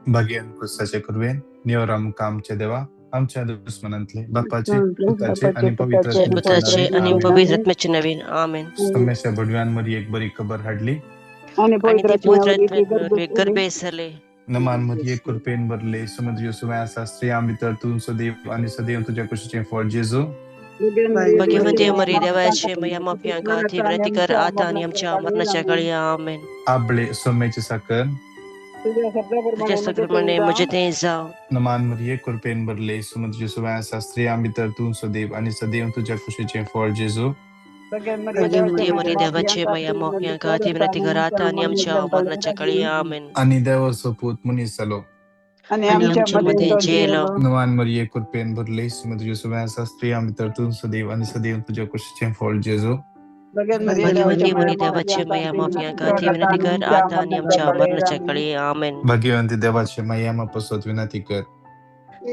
भाग्यान क्रुसाचे कुरवेन निवर आमकां आमच्या देवा आमच्या दुस्मनांतले बापाचे पुताचे बापाचे आनी पवित्र पुताचे आत्म्याचे पुताचे नावे आणि आमेन. पवित्र आत्म्याचे नवीन आमेन. सम्मेशा भडव्यान मरी एक बरी खबर हाडली. आणि आणि पवित्र ते पवित्र आत्म्यावर आत्म्याने गर्भे झाले. नमान मरिये कृपेन भरले समुद्र सुव्या आसा, स्त्रियां भितर तूं सदैव आनी सदैव तुज्या कुशीचें फळ जेजू. भगवती मरी देवाचे मया माफियांका विनंती कर आता आणि आमच्या मरणाच्या काळी आमेन. आबळे सोम्याची साकर. तुझ्या सगळ्याने म्हणजे ते जाव. नमान मरिये कृपेन भरले समुद्र सुव्या आसा, स्त्रियां भितर तूं सदैव आनी सदैव तुज्या कुशीचें फळ जेजू. भगवती मरी देवाचे मया माफियांका विनंती कर आता आणि आमच्या मरणाच्या काळी आमेन. आनी देवाचो पूत मनीस जालो. आणि आणि आमच्या आमच्या मध्ये मध्ये तो जेलो. जेलो. नमान मरिये कृपेन भरले समुद्र सुव्या आसा, स्त्रियां भितर तूं सदैव आनी सदैव तुज्या कुशीचें फळ जेजू. भगवती मरी देवाचे मया माफियांका विनंती कर आता आणि आमच्या मरणाच्या काळी आमेन. भाग्यवंती देवाचे माया पासत विनंती कर.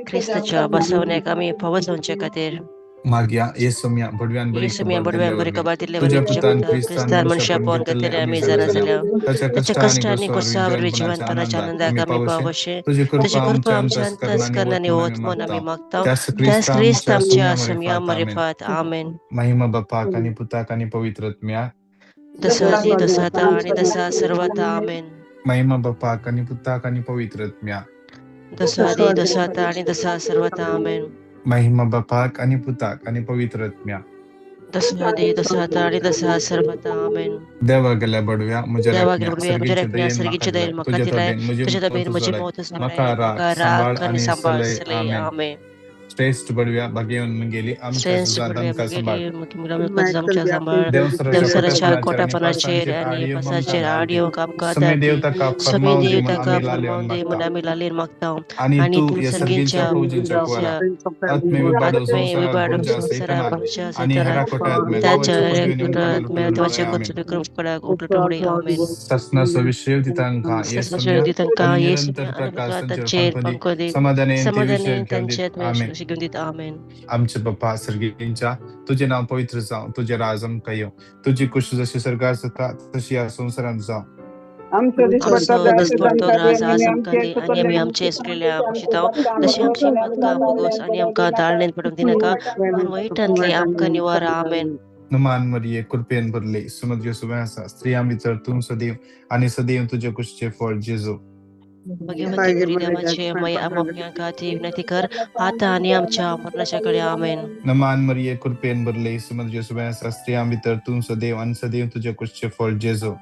ख्रिस्ताच्या बसवण्याक आमी फावो जावचे खातीर. मागया येसुम्या भडव्यान बरी येसुम्या खबर बडव्यान दिल्ले बरी वरवीं खबर दिल्ले तुज्या वरवीं तुज्या पुतान पुतान क्रिस्तान क्रिस्तान मनशापण मनशापण घेतिल्ले घेतिल्ले आमी आमी जाणा जाणा जाल्या. जाल्या. ताच्या ताच्या कश्टां आनी कश्टां आनी क्रुसावरवीं क्रुसावरवीं जिवनपणाच्या जिवनपणाच्या आनंदाक आनंदाक आमी आमी पावशे पावशे. तुजी तुजी कृपा कृपा आमच्या आमच्या अंतस्करणांनी अंतस्करणांनी वत म्हूण वत आमी म्हूण आमी मागता. मागता. त्यास त्यास क्रिस्ता क्रिस्त आमच्या आमच्या सुम्या सुम्या मरिफात आमेन. मरिफात आमेन. महिमा बापाक आनी पुताक आनी पवित्र आत्म्याक. जसो आदी तसो आता आणि तसा सर्वता आमेन. महिमा बापाक आनी पुताक आनी पवित्र आत्म्याक. जसो आदी तसो आता आणि तसा सर्वता आमेन. महिमा बापाक आनी पुताक आनी पवित्र आत्म्याक. तसो आदी तसो आता आणि तसा सर्वता आमेन. देवा गेल्या बडव्या म्हज्या देवा राखण्या गेल्या बडव्या म्हज्या सर्गीचे राखण्या दयेन म्हाका सर्गीचे दिलाय दयेन म्हाका तुज्या दिलाय तबेन म्हजी तुज्या तबेन मौत म्हजी सोडाय मौत म्हाका सोडाय राख म्हाका सांबाळ राख आनी आनी सांबाळ सलय सलय आमेन. आमेन. श्रेश्ठ बडव्या भाग्यवन मंगेली आमच्या श्रेष्ठ सुजात बडव्या आमकां सांबाळ. मंगेली आमच्या सांबाळ. देवसराच्या देवसराच्या कोटेपणाचेर आनी कोटापणाचेर पासांचेर आनी आड येवंक आमकां पासाचेर आड धाड दी. येवंक आमकां समे धाड देव दी. ताका समे फर्मावन दी देव म्हूण ताका आमी लालेवन फर्मावन दी म्हूण मागता. आमी लालेन मागता. आनी आनी तूं तूं ह्या सर्गींच्या सर्गींच्या फौजींच्या कुवारा आत्मे विबाडो आत्मे संवसारात विबाडो भरच्या संवसारात सैतानाक भरच्या आनी हेरा सैतानाक कोट्या आत्मे ताच्या देवाचे पदवी आत्म्या नेमकां देवाचे आमेन. कोटून उठले आमेन. सासनाचो विशय दितांकां येसुम्या तांकां आनी येसुम्या निरंतर आनी प्रकाश तांचेर तांचेर फांको दी. फांको दी. समाधानान ते विशय समाधानी घेवन दीत तांचे आमेन. घेवन दीत आमेन. आमचे बापा सर्गींच्या तुजें नांव पवित्र जावं, तुजें राज आमकां येवं, तुजी कुशी जशी स्वर्गार जाता तशी ह्या संवसारांत जावं. आमचो दिसपट्टो आमचो ग्रास दिसपट्टो आमकां दी ग्रास आनी आज आमी आमकां आमचे दी आनी आमी चुकल्ले आमचे चुकलेल्या शिताव तशी आमची पदकां भोगोस आनी आमकां दाळणेन पडूंक दिनाका पूण वायटांतले आमकां निवार आमेन. नमान मरिये कृपेन भरले समुद्र सुव्या आसा, स्त्रियां भितर तूं सदैव आनी सदैव तुज्या कुशीचें फळ जेजू. भगवती मरी देवाचे मया माफियांका ती विनंती कर आता आणि आमच्या मरणाच्या काळी आमेन. नमान मरिये कृपेन भरले समुद्र सुव्या आसा, स्त्रियां भितर तूं सदैव आनी सदैव तुज्या कुशीचें फळ जेजू.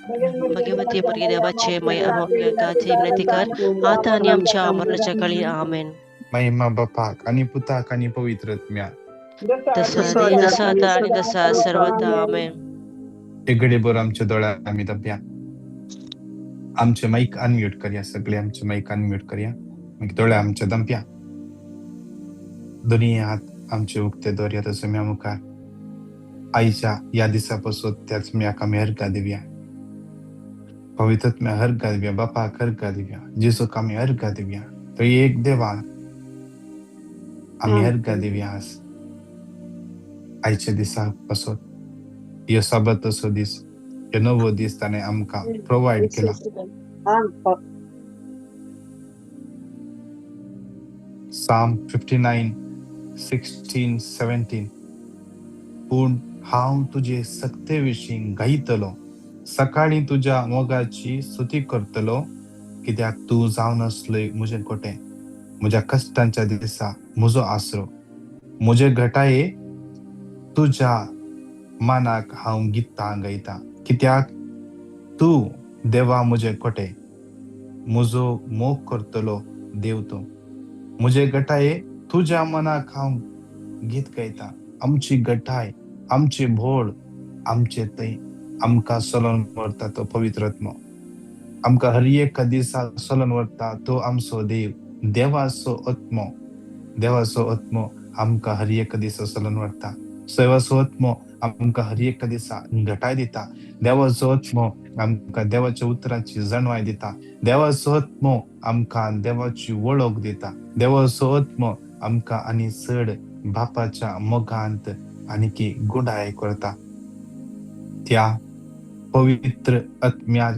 भगवती मरी देवाचे मया माफियांका ती विनंती कर आता आणि आमच्या मरणाच्या काळी आमेन. महिमा बापाक आनी पुताक आनी पवित्र आत्म्याक. तसो आदी तसो आता आणि तसा सर्वता आमेन. एक घडीभर आमच्या दोळ्या आमी दबया. आमचे माईक अनम्यूट करया, सगळे आमचे माईक अनम्यूट करया. मागीर दोळे आमचे दमप्या, दोन्ही हात आमचे उक्ते दवरया तसो मुखार. आयच्या ह्या दिसा पासून त्याच म्याक आमी अर्घा दिवया, पवित्र आत्म्या अर्घा दिवया, बापाक अर्घा दिवया, जेजूक आमी अर्घा दिवया, तो एक देवाक आमी अर्घा दिवया. आज आयच्या दिसा पासून ह्यो साबत असो दीस, ह्यो नवो दीस ताणें आमकां प्रोवायड केला. Psalm 59, 16, 17. पूण हांव तुजे सक्ते विशीं गायतलो, सकाळीं तुज्या मोगाची स्तुती करतलो, कित्याक तूं जावन आसलय म्हजें कोटें, म्हज्या कश्टांच्या दिसा म्हजो आसरो, म्हजे घटाये तुज्या मानाक हांव गितां गायता, कित्याक तूं देवा म्हजें कोटें, म्हजो मोग करतलो देव तूं, म्हजे गटाये तुज्या मनाक हांव गीत गायता. आमची गटाय, आमची भोळ, आमचे थंय आमकां चलोवन व्हरता तो पवित्र आत्मो, आमकां हर एका दिसा चलोवन व्हरता तो आमचो देव, देवाचो आत्मो. देवाचो आत्मो आमकां हर एका दिसा चलोवन व्हरता. देवाचो आत्मो आमकां हर एका दिसा घटाय दिता. देवाचो आत्मो आमकां देवाच्या उतराची जाणवाय दिता. देवाचो आत्मो आमकां देवाची वळख दिता. देवाचो आत्मो आमकां आनी चड बापाच्या मोगांत आनीकी गुणाय करता. त्या पवित्र आत्म्याक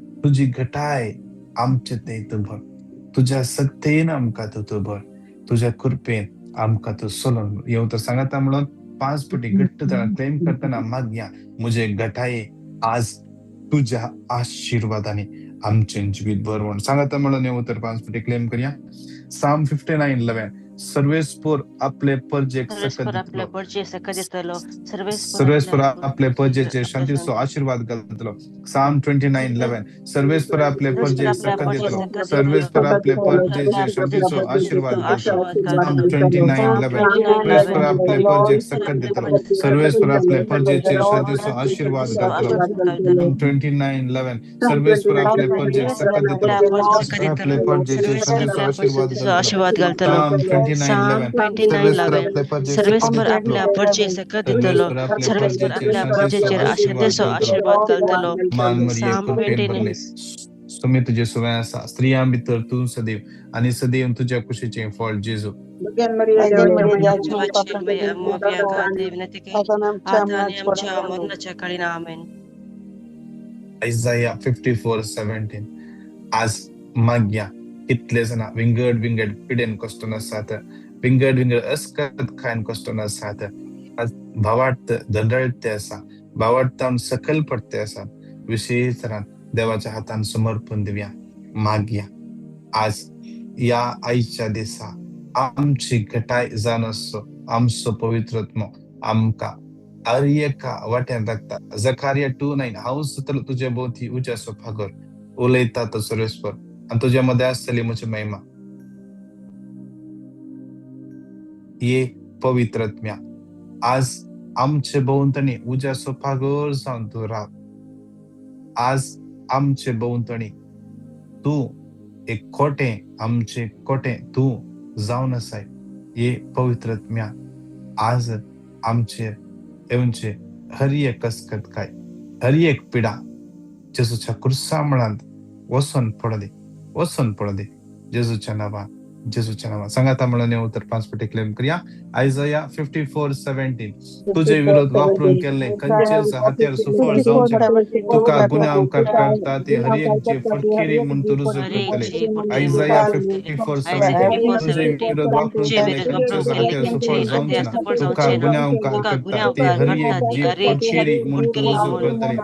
तुजी घटाय आमचे थंय तूं भर, तुज्या सक्तेन आमकां तूं भर, तुज्या कृपेन आमकां तूं सोलोन. येवं तर सांगाता म्हणून 5 पटी घट्ट जाणां क्लेम करतना मागया, म्हजे घटाये आज तुज्या आशिर्वादाने आमचें जिवीत भर म्हणून सांगाता म्हणून येवं तर 5 पटी क्लेम करया. साम 59:11 सर्वेस्पोर आपले परजेक सर्वेस्पर सकत आपल्या दितलो, परजे सकत दितलो, सर्वेस्पर सर्वेस्पर आपल्या आपले परजेचेर आपल्या शांतीचो आशीर्वाद घालतलो. साम 29:11 सर्वेस्पर आपले सर्वेस्पर परजेक आपल्या सकत परजे दितलो, सकत दितलो, सर्वेस्पर आपले आपल्या परजेचेर शांतीचो परजेचेर आशीर्वाद घालतलो. आशीर्वाद साम घालतलो. साम 29:11 सर्वेस्पर 29:11 आपले परजेक सर्वेस्पर सकत आपल्या दितलो, परजेक सर्वेस्पर आपले परजेचेर शांतीचो आशीर्वाद शांतीचो घालतलो. आशीर्वाद घालतलो. साम 29:11 सर्वेस्पर साम आपले परजेक 29 सकत दितलो, आपल्या परजेक सर्वेस्पर सकत आपले दितलो, परजेचेर सर्वेस्पर शांतीचो आपल्या आशीर्वाद परजेचो घालतलो. आशीर्वाद घालतलो. साम साम 29:11 सर्वेस्पर 29:11 आपले परजेक सकत सर्वेस्पर दितलो, आपल्या परजे सकत दितलो, सर्वेस्पर आपले सर्वेस्पर परजेचेर आपल्या शांतीचो परजेचेर आशीर्वाद शांतीचो घालतलो. आशीर्वाद घालतलो. मान मरिये साम कृपेन भरले, 29 सुमी तुजे सुवें आसा, स्त्रियां भितर तूं सदैव आनी सदैव तुज्या कुशीचें फळ जेजू. देवाची मया मोप्या खातीर विनंती कर, आता आणि आमच्या मरणाच्या काळी. आमेन. आयजाया 54:17 आज मागया कितले जाणां विंगड विंगड पिडेन कश्टन आसात, विंगड विंगड अस्कत खायन कश्टन आसात, आज भावार्थ धडधडते आसा, भावार्थान सकयल पडते आसा. विशेष तरान देवाच्या हातान समर्पण दिवया, मागया आज या आयच्या दिसा आमची घटाय जावन आसचो आमचो पवित्रत्म आमकां हर एका वाट्यान राखता. जकारिया 2:9 हांव सुतलो तुजे भोंवती उज्याचो फागोर उलयता तो सर्वेस्पर आनी तुज्या मदें आसतली म्हजी महिमा. ये पवित्रत्म्या आज आमचे भोंवतणी उज्याचो फागोर जावन तूं राव. आज आमचे भोंवतणी तूं एक कोटें, आमचे कोटें तूं जावन आसाय. ये पवित्रत्म्या आज आमचे येवचे हर एक कसकतकाय, हर एक पिडा जेजूच्या कुर्सा मुळांत वचोन पडली, वचोन पडली जेजूच्या नांवान, जेजूच्या नांवान. सांगाता म्हणून येऊ तर 5 पटी क्लेम करया. आयजाया 54:17 तुजे विरोध वापरून केल्ले खंयचेच हत्यार सुफळ जावचे ना, तुका गुन्यांवकार करता ते हर एक जी फटकिरी म्हूण तूं रुजू करतले. आयजाया 54:17 तुजे विरोध वापरून केल्ले खंयचेच हत्यार सुफळ जावचे ना, तुका गुन्यांवकार करता ते हर एक जी फटकिरी म्हूण तूं रुजू करतले.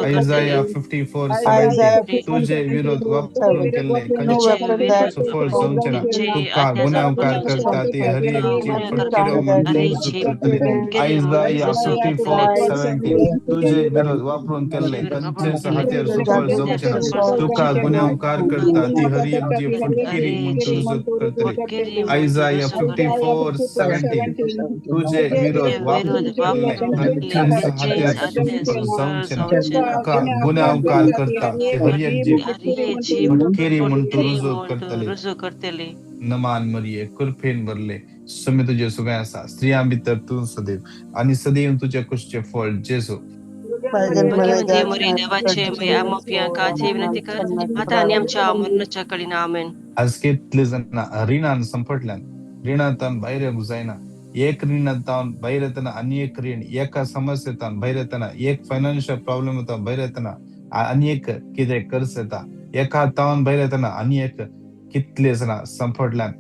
आयजाया 54:17 तुजे विरोध वापरून केल्ले खंयचेच सुफळ जावचे ना, तुका गुन्यांवकार करता ते हर एक जी फटकिरो म्हूण तूं रुजू करतले. आयजाया 54:17 तुजे विरोध वापरून केल्ले खंयचेच हत्यार सुफळ जावचे ना, तुका गुन्यांवकार करता ती हर एक जी फटकिरी म्हूण तूं रुजू करतले. आयजाया 54:17 तुजे विरोध वापरून केल्ले खंयचेच हत्यार सुफळ जावचे ना, तुका गुन्यांवकार करता ते हर एक जी फटकिरी म्हूण तूं रुजू करतले. नमान मरिये कृपेन भरले, सुमी तुजे सुवें आसा, स्त्रियां भितर तूं सदैव आनी सदैव तुज्या कुशीचें फळ जेजू. भगिनी मरिये देवाचे मया मोप्या खातीर विनंती कर, आता आणि आमच्या मरणाच्या काळी. आमेन. आज कितले जाणां रिणान संपटल्यान, रिणांतान भायर येवंक जायना. एक रिणांतावन भायर येतना आनी एक रीण, एका समस्येतान भायर येतना, एक फायनान्शियल प्रॉब्लम भायर येतना आनी एक कितें कर्ज येता, एका तावन भायर येतना आनी एक. कितले जाणां संपटल्यान,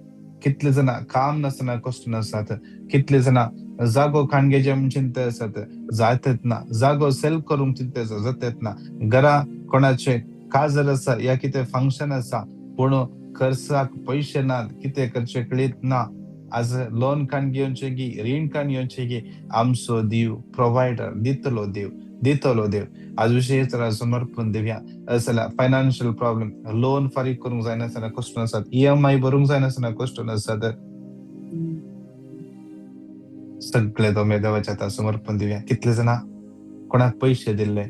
कितले जाणां काम नासतना कश्ट आसात, कितले जाणां जागो खाणगेचे म्हूण चिंता आसात, जायत ना, जागो सेल करूंक चिंता आसा, जाता ना, घरा कोणाचे काजर आसा या कितें फंक्शन आसा पूण खर्चाक पयशे नात, कितें करचें कळीत ना. आज लोन काण घेवचें की रीण काण घेवचें की आमचो देव प्रोवायडर दितलो, देव दितलो देव. आज विशेष तरा समर्पण दिवया. जाल्यार फायनान्शियल प्रॉब्लम, लोन फारीक करूंक जायनासतना कश्ट आसात, EMI भरूंक जायनासतना कश्ट आसात, सगळे दोमे देवाच्या हातार समर्पण दिवया. कितले जाणां कोणाक पयशे दिल्ले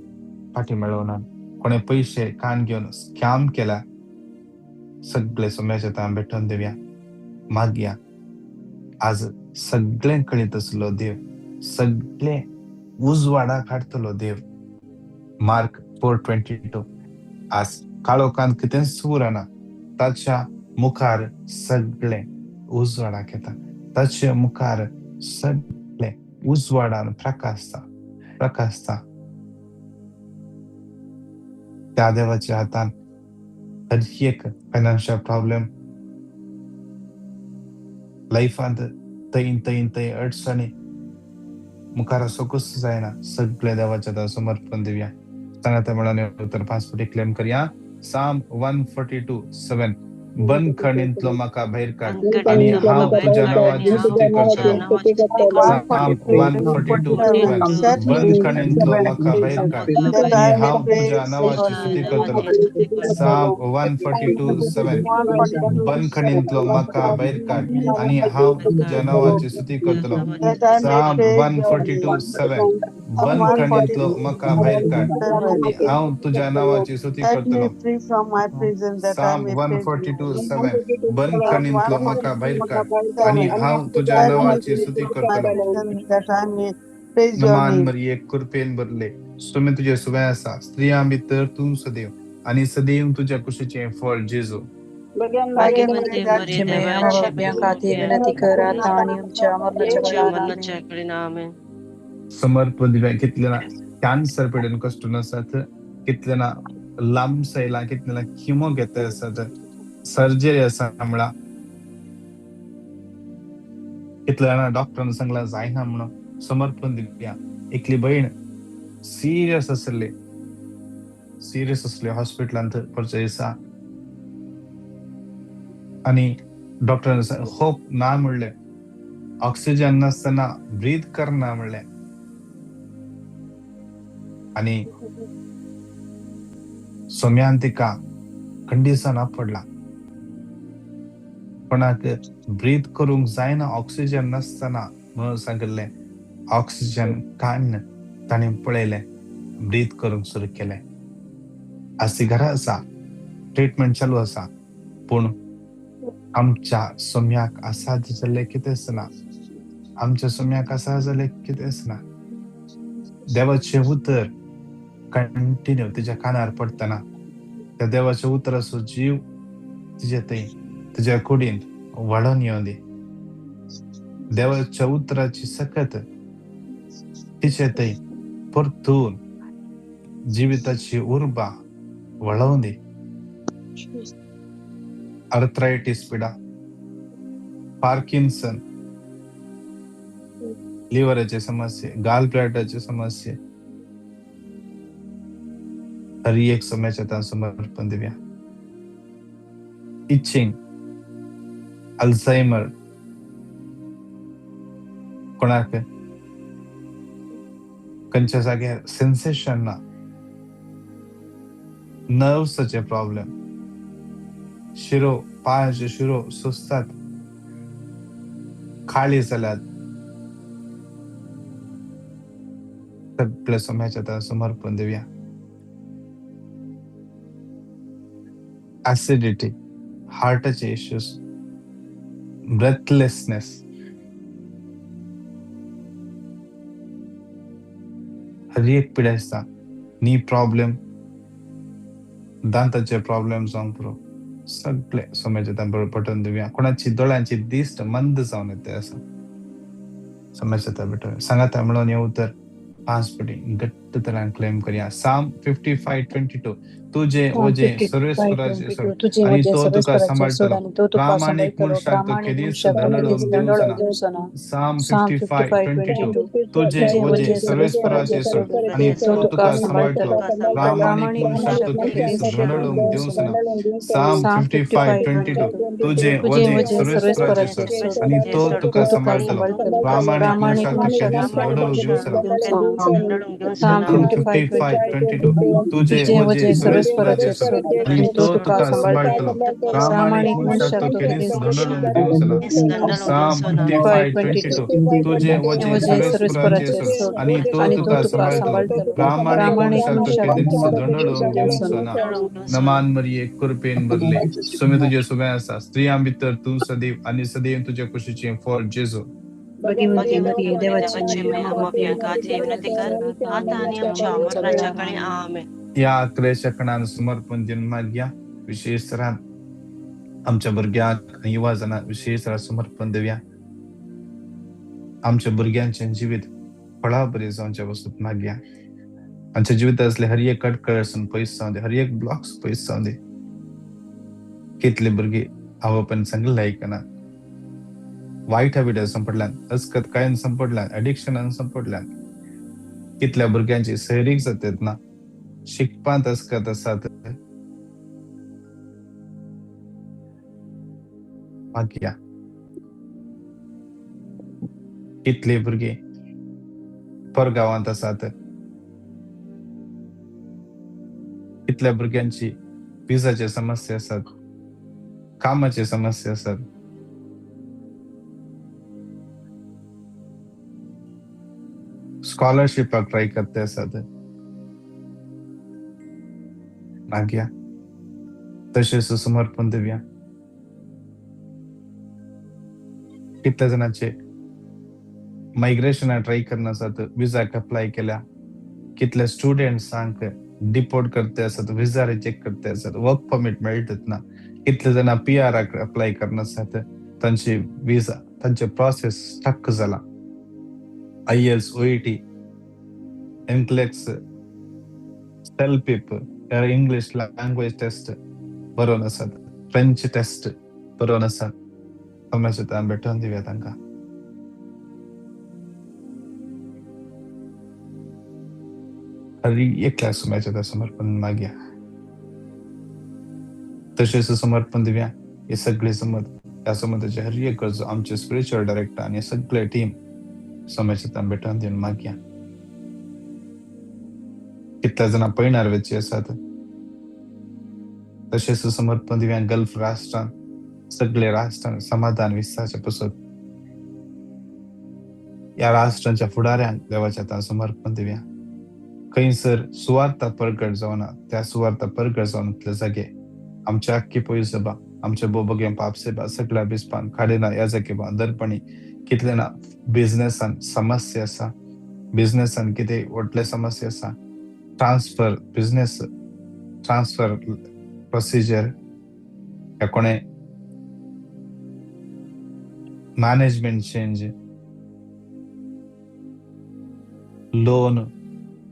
फाटीं मेळोना, कोणे पयशे काण घेवन स्कॅम केला, सगळे सोम्याच्या हातान भेटोवन दिवया. मागया आज सगळें कळीत आसलो देव, सगळें उजवाडाक हाडटलो देव. मार्क 4:22 आज काळोखान कितेंच उरना, ताच्या मुखार सगळें उजवाडाक येता, ताच्या मुखार सगळें उजवाडान प्रकाशता, प्रकाशता. त्या देवाच्या हातान हर एक फायनान्शियल प्रॉब्लेम, लायफांत थंय थंय थंय अडचणी मुखार असोकूच जायना, सगळे देवाच्या हातान समर्पण दिवया. सांगाता म्हणून उतर 5 फुटी क्लेम करया. Psalm 142:7 बंदखणींतलो म्हाका भायर काड आनी हांव तुज्या नांवाची स्तुती करतलो. Psalm 142:7 बंदखणींतलो म्हाका भायर काड आनी हांव तुज्या नांवाची स्तुती करतलो. Psalm 142:7 बंदखणींतलो म्हाका भायर काड आनी हांव तुज्या नांवाची स्तुती करतलो. Psalm 142:7 बंदखणींतलो म्हाका भायर काड आनी हांव तुज्या नांवाची स्तुती करतलो. Psalm 142:7 बंदखणींतलो म्हाका भायर काड आनी हांव तुज्या नांवाची स्तुती करतलो. नमान मरिये, कृपेन भरले, सुमे तुजे सुवे आसा, स्त्रियां भितर तूं सदैव आनी सदैव तुज्या कुशीचें फळ जेजू. समर्पण दिव्या. कितले ना कॅन्सर पिडेन कश्ट नासात, कितले ना लांब येयला, कितले ना किमो घेता आसात, सर्जरी आसा म्हणा, कितले जाणां डॉक्टरान सांगला जायना म्हणून. समर्पण दिव्या. एकली भयण सिरियस आसली, सिरियस आसली हॉस्पिटलांत परच्या दिसा आनी डॉक्टरान होप ना म्हणलें, ऑक्सिजन नासतना ब्रीथ करना म्हणलें आनी सोम्यान तिका कंडिशना पडला, कोणाक ब्रीथ करूंक जायना ऑक्सिजन नासतना म्हणून सांगिल्लें. ऑक्सिजन काडून ताणें पळयलें, ब्रीथ करूंक सुरू केलें. आज ती घरा आसा, ट्रिटमेंट चालू आसा, पूण आमच्या सोम्याक आसा जाल्लें कितेंच ना, आमच्या सोम्याक आसा जाल्लें कितेंच ना. देवाचें उतर कंटिन्यू तिच्या कानार पडटना त्या देवाच्या उतराचो जीव तिजे थंय तुज्या कुडीन वाडोवन येवं दी. देवाच्या उतराची सकत तिचे थंय परतून जिविताची उर्बा वळोवन दी. आर्थरायटीस पिडा, पार्किन्सन, लिव्हराचे समस्ये, गाल ब्लॅडरचे समस्ये, हर एक समस्या समर्पण दिव्या. इचिंग, अल्झायमर, कोणाक खंयच्या जाग्यार सेन्सेशन ना, नर्व्साचे प्रॉब्लेम, शिरो, पांयाच्यो शिरो सुजतात, खाळी जाल्यात, सगळे समस्या समर्पण दिवया. ऍसिडिटी, हार्टाचे इश्यूज, ब्रेथलेसनेस, हर एक पिडा आसता, नी प्रॉब्लेम, दांताचे प्रॉब्लेम जावंक पुरो, सगळे समस्या पटोवन दिवया. कोणाची दोळ्यांची दिश्ट मंद जावन येता आसा, समस्या भेटोवया. सांगाता म्हणून हें उतर 5 पटी घट्ट तरान क्लेम करया. Psalm 55:22 तुझे ओजे सर्वेश्वराचे सोड आनी तो तुका सांबाळटलो, प्रामाणीक मनशाक तो केदीच धनडोवंक दिवचो ना. Psalm 55:22 तुझे ओजे सर्वेश्वराचे सोड आनी तो तुका सांबाळटलो, प्रामाणीक मनशाक तो केदीच धनडोवंक दिवचो ना. Psalm 55:22 तुझे ओजे सर्वेश्वराचे सोड आनी तो तुका सांबाळटलो, प्रामाणीक मनशाक तो केदीच धनडोवंक दिवचो ना. Psalm 55:22 तुझे ओजे सर्वेश्वराचे सोड आनी तो तुका सांबाळटलो, प्रामाणीक मनशाक तो केदीच धनडोवंक दिवचो ना. Psalm 55:22 तुझे ओजे सर्वेश्वराचे सोड आनी तो तुका सांबाळटलो, प्रामाणीक मनशाक तो केदीच धनडोवंक दिवचो ना. नमान मरिये, कृपेन भरले, सुमे तुजे सुवे आसा, स्त्रियां भितर तूं सदैव आनी सदैव तुज्या कुशीचें फळ जेजू. ह्या क्लेशा कणान समर्पण दिवन मागया. विशेष तरान आमच्या भुरग्यांक आनी युवा जाणांक विशेष तरान समर्पण दिवया. आमच्या भुरग्यांचें जिवीत फळा बरी जावच्या वस्तूत मागया. आमच्या जिवितांतले हर एक अडकळसून पयस जावं दी, हर एक ब्लॉक्स पयस जावं दी. कितली भुरगीं आवय बापायन सांगिल्लें आयकना, वायट हॅबिटान सांपडल्यान, अस्कतकायेन सांपडल्यान, एडिक्शनान सांपडल्यान. कितल्या भुरग्यांची सैरीक जातात ना, शिकपांत अस्कत आसात. मागया कितली भुरगीं परगांवांत आसात, कितल्या भुरग्यांची विजाचे समस्या आसात, कामाचे समस्या आसात. स्कॉलरशिपाक ट्राय करते आसात. मागया तशेंच समर्पण दिवया. कितल्या जाणांचे मायग्रेशनाक ट्राय करना आसात, विजाक अप्लाय केल्या. कितले स्टुडंट्सांक डिपोर्ट करते आसात, विजा रिजेक्ट करते आसात, वर्क परमीट मेळटत ना. कितले जाणां पीआराक अप्लाय करना आसात, तांची विजा, तांचे प्रोसेस स्टक जाला. IELTS, OET, NCLEX, CELPIP, English language test बरोवन आसात, फ्रेंच टेस्ट बरोवन आसात. समस्या भेटोवन दिवया तांकां. हर एकल्या सुम्याच्या समर्पण मागया. तशेंच समर्पण दिवया हे सगळे समज, ह्या समजाचे हर एक गरजो आमचे स्पिरिच्युअल डायरेक्टर आनी सगळे टीम समस्या भेटोवन दिवन मागया. कितल्या जाणां पयणार वेची आसात. तशेंच समर्पण दिवया गल्फ राष्ट्रान, सगळे राष्ट्रान समाधान विस्तारचे पसत ह्या राष्ट्रांच्या फुडाऱ्यांक देवाच्या हातान समर्पण दिवया. खंयसर सुवार्ता परगट जावना, त्या सुवार्ता परगट जावन इतले जागे आमच्या अख्खी पयस सभा, आमच्या बोबगे पाप सेवा सगळ्या बिस्पान खाडेना ह्या जागे दर्पणी कितले ना बिझनेसान समस्या आसा, बिझनेसान कितें व्हडले समस्या आसा, ट्रान्सफर बिझनेस ट्रान्सफर प्रोसिजर ह्या कोणें मॅनेजमेंट चेंज, लोन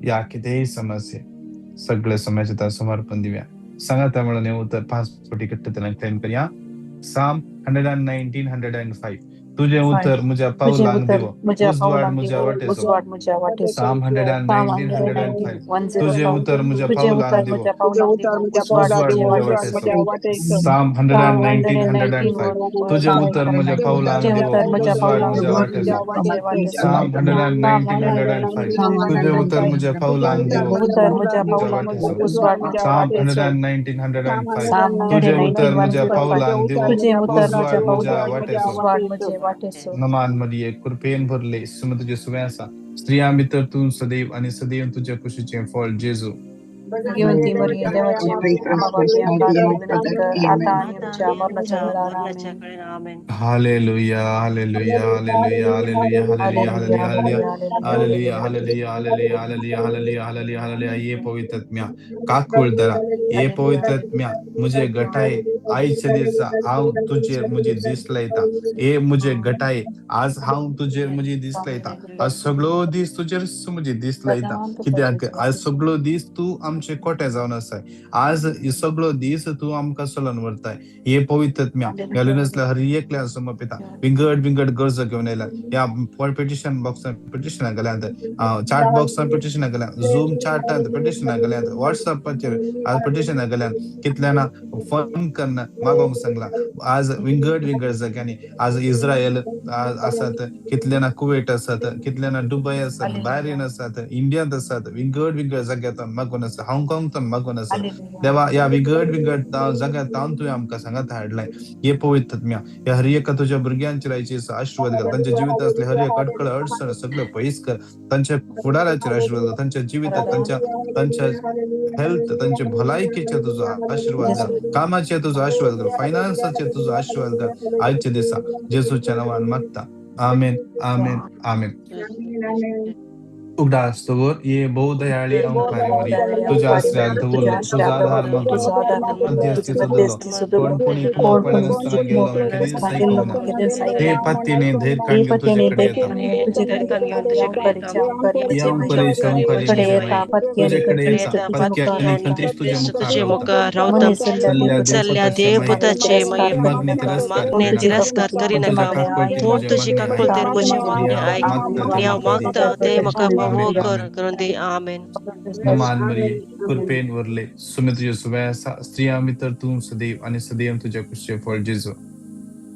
या कितेंय समस्या सगळे समस्या समर्पण दिवया. सांगाता म्हणून हे उतर 5 कोटी कट्टे क्लेम करया. Psalm 119, 105. तुझे उतर मुझ्या पावलांक दिवो, उजवाड मुझ्या वाटेचो. Psalm 119, 105. तुझे उतर मुझ्या पावलांक दिवो, उजवाड मुझ्या वाटेचो. Psalm 119, 105. तुझे उतर मुझ्या पावलांक दिवो, उजवाड मुझ्या वाटेचो. Psalm 119, 105. तुझे उतर मुझ्या पावलांक दिवो, मुझ्या वाटेचो. Psalm 119, 105. तुझे उतर मुझ्या पावलांक दिवो, उजवाड मुझ्या वाटेचो. नमान मरिये, कृपेन भरले, सुम तुझे सुवे आसा, स्त्रियां भितर तूं सदैव आनी सदैव तुज्या कुशीचें फळ जेजू. घेवन मरिये देवाची आता आणि आमच्या मरणाच्या वेळार. आमेन. Hallelujah, hallelujah, hallelujah, hallelujah, hallelujah, hallelujah, hallelujah, hallelujah, hallelujah, hallelujah, hallelujah, hallelujah, hallelujah. ये पवित्रत्म्या काकूळ दरा, ये पवित्रत्म्या मुझे घटाय आयच्या दिसा हांव तुजेर म्हजी दीस लायता. हे मुझे घटाय आज हांव तुजेर म्हजी दीस लायता. आज सगळो दीस तुजेर म्हजी दीस लायता. कित्याक आज सगळो दीस तूं आमचे कोटे जावन आसाय. आज सगळो दीस तूं आमकां चलोवन व्हरताय. हे पवित्रत्म्या घालून हर एकल्या समर्पिता विंगड विंगड गरजो घेवन आयल्या. ह्या पिटिशन बॉक्सान पिटिशनां घाल्यांत, चाट बॉक्सान पिटिशनां घाल्यांत, झूम चाटांत पिटिशनां घाल्यांत, वॉट्सॅपाचेर आज पिटिशनां घाल्यांत. कितल्याना फोन कन्न मागोंक सांगला. आज विंगड विंगड जाग्यांनी आज इस्रायल आसात, कितल्याना कुवेट आसात, कितल्याना दुबय आसात, बहरीन आसात, इंडियांत आसात, विंगड विंगड जाग्यांत मागून आसा, हाँगकाँग मागून आसा. देवा ह्या विंगड विंगड जाग्यांत तुवें आमकां सांगात हाडलाय. हे पवित्रत्म्या ह्या हर एका तुज्या भुरग्यांचेर आयचे आशीर्वाद घाल. तांच्या जिवितांतले हर एक अडकळ अडचण सगळें पयस कर. तांच्या फुडाराचेर आशीर्वाद घाल. तांच्या जिवितात तांच्या तांच्या हेल्थ, तांच्या भलायकेचेर तुजो आशीर्वाद घाल. कामाचेर तुजो आशीर्वाद घाल. फायनान्साचेर तुजो आशीर्वाद घाल. आयच्या दिसा जेजूच्या नांवान मागता. आमेन, आमेन, आमेन. उगडास दवर ये बहुदयाळी अंकारी मरी तुझ्या आसऱ्याक दवरलो तुजो आधार मागलो मध्यस्थीचो दवरलो कोणपणी पळयनासतना गेलो केदींच आयकूंक ना ते पत्तीने धैर्य काडून तुजे कडेन येता ही अंकुरेची अंकारी म्हजे माये तुजे कडेन येता पत्की आनी खंतीच तुज्या मुखार रावता मुखार रावता चल्ल्या चल्ल्या देवपुताचे देवपुताचे माये माये मागणे तिरस्कार मागणे करिनाका तिरस्कार पूण करिनाका तुज्या काकुळटेन पूण म्हजें तुजी मागणें आयक काकुळटेन म्हजें आनी मागणें हांव आयक मागता आनी तें हांव म्हाका दी. मागता तें म्हाका आमेन पावो कर आमेन. करून दी. आमेन. नमान मरिये, कृपेन भरले, सुमे तुजे सुवे आसा, स्त्रियां भितर तूं सदैव आनी सदैव तुज्या कुशीचें फळ जेजू.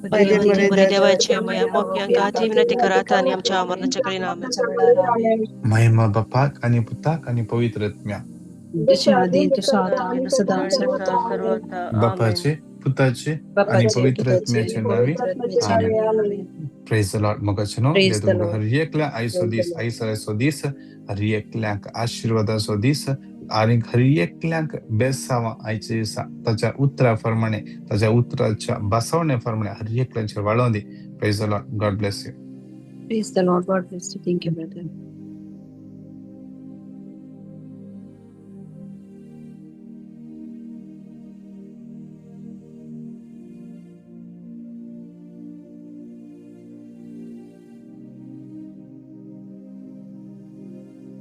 भगवंती बरे देवाचे माया मोग्यांक आती विनंती करात आनी आमच्या मरणाच्या कडेन. आमेन. महिमा बापाक आनी पुताक आनी पवित्र आत्म्याक. जशें आदी तशें आतां आनी सदां सर्वथा. सर्वथा. आमेन. बापाचे, पुताचे आनी बापाचे पवित्र पुताचे आत्म्याचे आनी नांवी. पवित्र आत्म्याचे आमेन. नांवी. आमेन. प्रेज the Lord. मोगाचे न्हू, प्रेज देव the तुमकां लॉर्ड. हर एकल्या आयचो दीस, आयसराचो दीस, हर एकल्याक आशिर्वादाचो दीस आनी हर एकल्याक बेसांवां आयच्या दिसा ताच्या उतरा प्रमाणे, ताच्या उतराच्या बसवणे प्रमाणे हर एकल्याचेर वाडोवं दी. Praise the Lord. God bless you. Praise the Lord. God bless you. Thank you, brother.